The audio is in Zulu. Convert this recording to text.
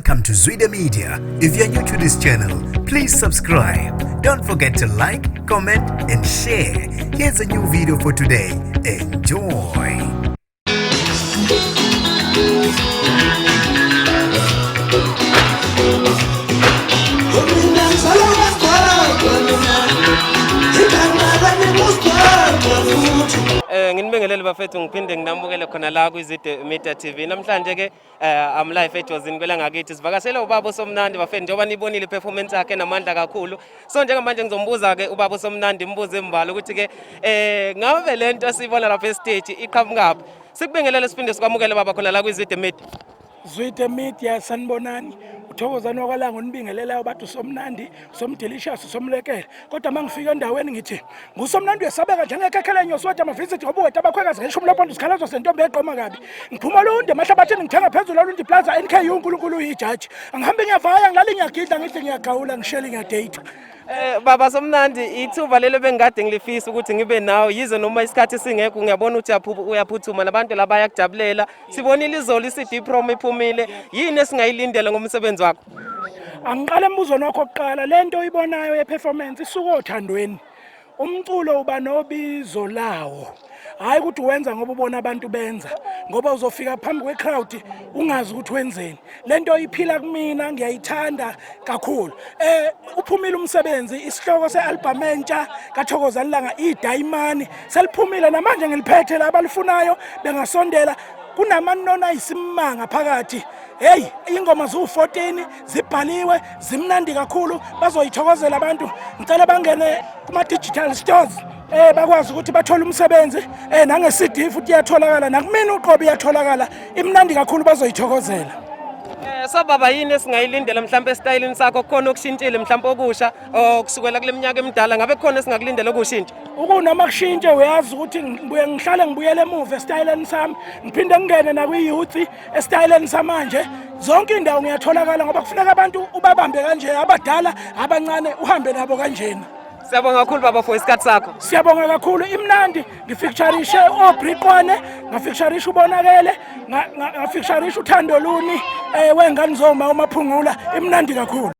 Welcome to Zwida Media. If you're new to this channel, please subscribe. Don't forget to like, comment, and share. Here's a new video for today. Enjoy. Nginibingelele bafethu, ngiphinde nginamukele khona la kwiZwide Media TV. Namhlanje ke I'm live eJozini kwelangakithi. Sivakashele ubaba uSomnandi bafethu, njengoba nibonile performance yakhe namandla kakhulu. So njengamanje ngizombuza ke ubaba uSomnandi imibuzo embala ukuthi ke ngabe lento esiyibona lapha e-stage iqhamukaphi. Sikubingelele siphinde sikwamukele baba khona la kwiZwide Media. Zwide Media, sanibonani. Uthokozani wakwaLanga onibingelelayo, bathi uSomnandi, uSomdelicious, uSomlekele. Kodwa uma ngifika endaweni ngithi nguSomnandi uyesabeka njengekhekhe lenyosi, wathi ama-visit ngoba uweta abakhwekazi ngeshumi lophondo, isikhalazo sentombi eqoma kabi. Ngiphuma Lundi emahlabathini, ngithenga phezulu Olundi Plaza NKU, uNkulunkulu uyijaji. Angihambi ngiyavaya, ngilale ngiyagidla, ngithi ngiyagawula, ngishele ngiyadate. Baba Somnandi, ithuba lelo bengikade ngilifisa ukuthi ngibe nawe, yize noma isikhathi singekho, ngiyabona ukuthi uyaphuthuma nabantu laba bayakujabulela. Sibonile izolo i-CD promo iphumile. Yini esingayilindela ngomsebenzi wakho? Angiqale embuzweni wakho kuqala, lento oyibonayo ye-performance isuka othandweni. Umculo uba nobizo lawo. Hayi ukuthi wenza ngoba ubona abantu benza, ngoba uzofika phambi kwe-crowd ungazi ukuthi wenzeni. Lento iphila kumina, ngiyayithanda kakhulu. Uphumile umsebenzi, isihloko se-album entsha kaThokozani Langa iDayimani seliphumile namanje, ngiliphethe la, abalifunayo bengasondela. Kunamanoni ayisimanga phakathi. Hey, ingoma ziwu-14 zibhaliwe, zimnandi kakhulu, bazoyithokozela abantu. Ngicela bangene kuma-digital stores, bakwazi ukuthi bathole umsebenzi, nange-CD futhi iyatholakala, nakumina uqobo iyatholakala. Imnandi kakhulu, bazoyithokozela. So baba, yini esingayilindela mhlawumbe esitayilini sakho? Kukhona okushintshile mhlawumbe okusha kusukela kule minyaka emidala? Ngabe kukhona esingakulindela okushintsha? Ukunoma kushintshe, uyazi ukuthi ngibuye ngihlale ngibuyele emuva esitayileni sami, ngiphinde ngingene nakwi-youth esitayileni samanje. Zonke indawo ngiyatholakala, ngoba kufuneka abantu ubabambe kanje, abadala, abancane, uhambe nabo kanjena. Siyabonga kakhulu baba for isikhathi sakho. Siyabonga kakhulu, imnandi. Ngifeaturishe oBriqwane, ngafeaturisha uBonakele, ngafeaturisha uThando Luni, wengane zoma uMaphungula. Imnandi kakhulu.